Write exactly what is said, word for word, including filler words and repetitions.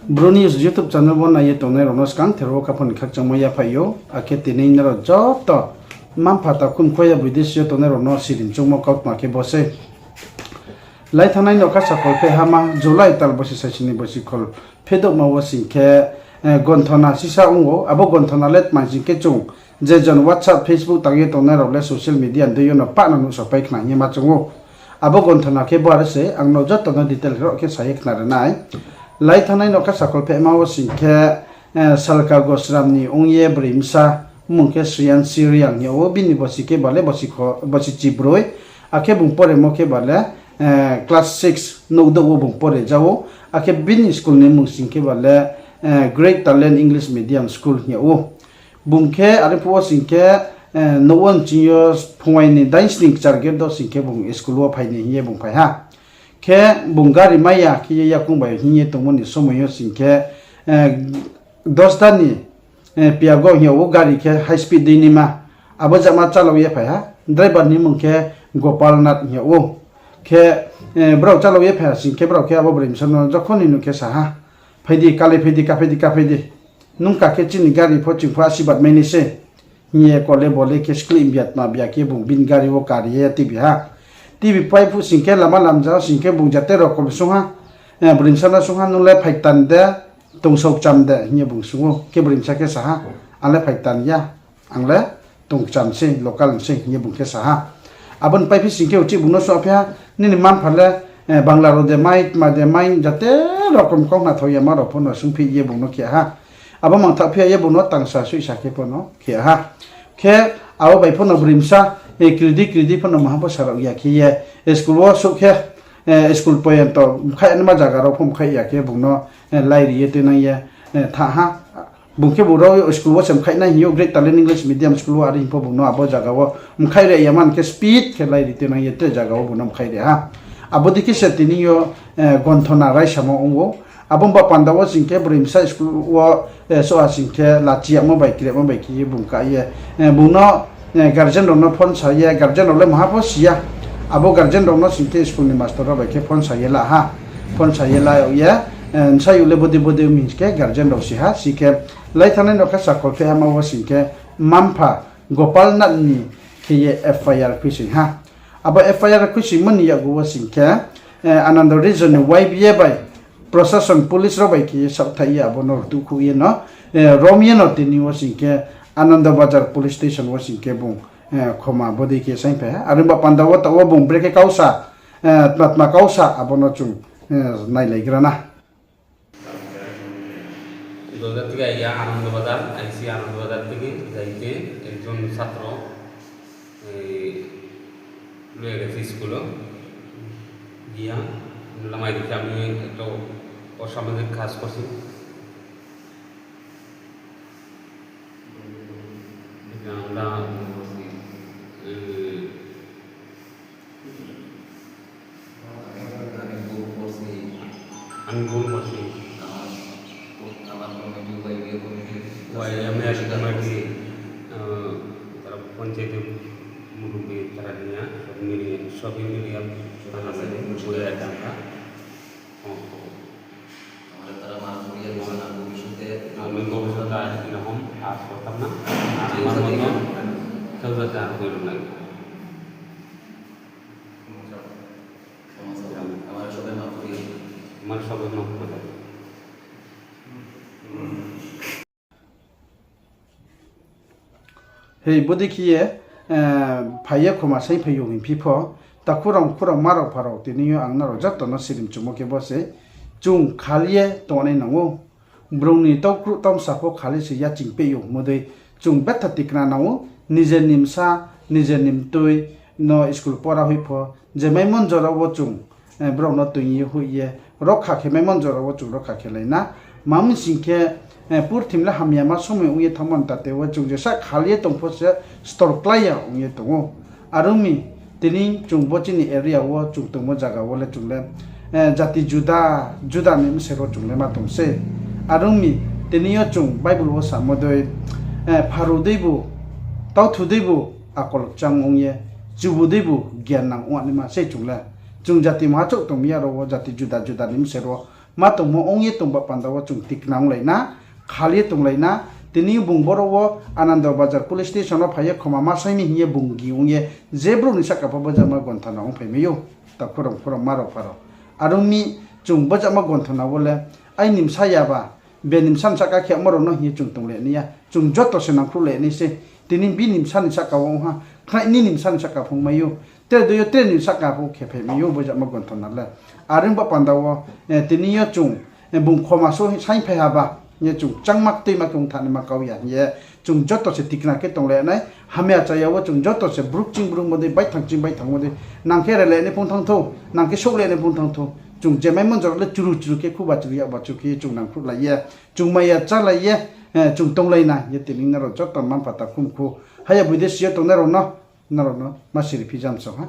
Bru News YouTube channel wo nai ye tongnai rao no skang ther wo khaphang ni khakchangmo yaphaih ou, akhe tini nrao joto mma-mpha takhu mkhu ya boi dei si yo tongnai rao no sirimchungmo kautma khe bo sei. Lai thanngnai nokha sakhol phehama July tal bosi saisi ni bosi khol phedouhma wo sing khe, eh, gonthona sisa ong ou, abo gonthona le tma sing khe chung je jon WhatsApp, Facebook tang ye tongnai rao le social media ni dei yo no pah no nuhsaopai khna hing ye ma choung ou. Abo gonthona khe bo are se, ang no joto no detail rao khe sa ye khna ri nai. Lai thanngnai nokha sakhol phehma wo sing khe, eh, Salka Gosram ni ong ye broi bsa, mmung khe Sriyan Siriang hing yag ou, bini bosi khe ba le bosi kho-, bosi chibroi, akhe bung poremo khe ba le, eh, class six nouhdouh wo bung pore ja ou, akhe bini school ni mmung sing khe ba le, eh, Great Talent English Medium School hing yag ou. Bung khe are phuh wo sing khe, eh, nouh wo nching yo phungwai ni dainsning kchar gate do sing khe bung school wo phai ni hing ye bung phai ha. Khe bung gari mai ya khe ye yakoung bai hing ye tongmo ni somoi yo sing khe, eh, Dosda ni, eh, Piago hing yag ou gari khe high speed dei naima. Abo jama chálau ye phai ha. Driver ni mmung khe Gopal Nath hing yag ou. Khe, eh, brao chálau ye phai ha sing khe brao khe abo broi bsa no jokhon ni nuh khe sa ha, "Phai di, kalai phai di, kaphai di, kaphai di. Nung ka khe chini gari pho ching pho asibat mai nai se," hing ye kole bole khe skli bia tma bia khe bung bini gari wo kari ye tibi ha. Tibi pai phuh sing khe lama lamja wo sing khe bung jate rokom sung ha, eh, broi bsa no sung ha, "Nung le phaitan de, tongsao kcham de?" hing ye bung sung ou. Khe broi bsa khe sa ha, "Ang le phaitan ya, ang le tongkcham sei, local ni sei," hing ye bung khe sa ha. Abo ni paiphi sing khe uchih bung no sung phi ha, "Nini mma-mpha le, eh, Bangla rao de mai, tma de mai?" jate rokom kau khnathao yama rao pho no sungphi ye bung no khe ha. Abo mangthaoh phi ya ye bung no tangsa suihsa khe pho no khe ha. Khe abo bai pho no broi bsa, eh, kridi kridi pho no maha pho sa rao ya khe ye, eh, school wo souh khe, eh, school poyonto mkhaih naima zaga rao pho mkhaih ya khe bung no, eh, lairi ye tuinang ye, eh, thanng ha. Bung khe bung rao school wo se mkhaih nai hing ou, Great Talent English Medium School wo, are hing pho bung no abo zaga wo mkhaih ri ya man khe speed khe lairi tuinang ye tre zaga wo bung no mkhaih ri ha. Abo dei khe se tini yo, eh, gonthona raisamo ong ou. Abo ba panda wo sing khe broi bsa school wo, eh, soha sing khe lachi yagmo bai kremo bai khe ye bung ka ye, eh, bung no, eh, guardian rao no phone sa ye, guardian rao le maha pho si ya. Abo guardian rao no sing khe school ni master rao bai khe phone sa ye la ha. Phone sa ye la yag ye, eh, bsayouh le bodei bodei mi hing khe guardian rao si ha, si khe lai thanngnai nokha sakhol phehama wo sing khe mma-mpha Gopal Nath ni khe ye F I R khuisoing ha. Abo F I R khuisoingmo ni yakgu wo sing khe, eh, Ananda region ni Y B A bai prosason police rao bai khe ye saohthaih ye abo no rtuhkhouh ye no, eh, rom ye no tini wo sing khe Ananda Bazar police station wo sing khe bung, eh, khoma bodei khe saingphai ha. Are ba panda wo taoh wo bung brekhe kau sa, eh, tma tma kau sa abo no chung, eh, nailaigra na. দোলজার থেকে আইয়া আনন্দবাজার আইসি, আনন্দবাজার থেকে যাইতে একজন ছাত্র, এই, লয়ে গেছে স্কুলে গিয়া, লামাই দেখে আমি একটা অসামাজিক কাজ করছি। আমরা, এই, আমি ভুল করছি। ওয়াই এম এস কমিটি, আহ, তারা পঞ্চায়েতের মুরব্বী, তারা নিয়ে সব মিলিয়ে, সবই মিলিয়ে আমরা বইয়ে একটা আমরা, ও, আমরা তারা মাফ করিয়া দিয়েছেন, আর ভবিষ্যতে আমি ভবিষ্যতে আর এরকম কাজ করতাম না। আর আমার মতো কেউ যাতে আর করল না। আমার সবাই মাফ করিয়া দিন। আমার সবাই মাফ করে দেন। Hei, bodei khe ye, eh, phai ye khoma saingphai yo hing phi pho, takhu rao, mkhu rao, mma rao, mpha rao, tini yo ang nrao joto no sirimchumo khe bo se, chung khal ye tongnai nang ou. Brung ni tau kruh tau msa pho khal ye se yaching peh yo hingmo dei, chung betha tikna nang ou, nijer ni bsa, nijer ni mtui no school pora hoih pho, je maimon jora wo chung, eh, brao no toing ye hoih ye, rokha khe maimon jora wo chung rokha khe lai na. Mami sing khe, eh, purthim le hamyama somoi ong ye thanngmo ni tate wo chung jesa khal ye tong pho se stor klái ya ong ye tong ou. Are ong mi, tini chung bo chini area wo chung tongmo zaga wo le chung le, eh, jati juda juda ni bsero chung le ma tong se. Are ong mi, tini yo chung Bible wo samo dei, eh, pharu deibu, tauthu deibu akol kchang ong ye, chubu deibu gyan nang ong naima sei chung le. Chung jati maha chouh tong mi ya rao wo jati juda juda ni bsero ma tongmo ong ye tong ba panda wo chung tikna onglai na, khal ye tonglai na. Tini bung boro wo Anando Bazar police station wo phai ye khoma ma sai mi hing ye bung ging ong ye, je brouh ni sahka pho bojama gonthona ongphai mai ou. Takhu rao, mkhu rao, ma rao, pha rao. Are ong mi chung bojama gonthona wo le, aini bsa ya ba, bini bsa ni sahka khe amo rao no hing ye chung tonglai nai ya. Chung joto se nangkhruhlai nai se. Tini bini bsa ni sahka wo ong ha, khnai nini bsa ni sahka pho ong mai ou. Tre dei yo tre ni sahka pho khe phai mai ou bojama gonthona le. Are ong ba panda wo, tini yo chung, bung khoma so saing phai ha ba hing ye chung changma tuima khe ong thanngnaima kau ya hing ye chung joto se tikna khe tonglai nai. Hamya chaya wo chung joto se brouh kching brouh mo dei, baithang kching baithang mo dei, nang khe relai nai phung thanng thou, nang khe souhlai nai phung thanng thou, chung je maimo jora le churu churu khe, khuba churu yakba churu khe ye chung nangkhruhlai ye, chung mai ya chálai ye, chung tonglai na hing ye tini nrao joto mma-mpha, takhu mkhu, haya boi de si yo tongnai rao no, nrao no ma siri phi jam song ha.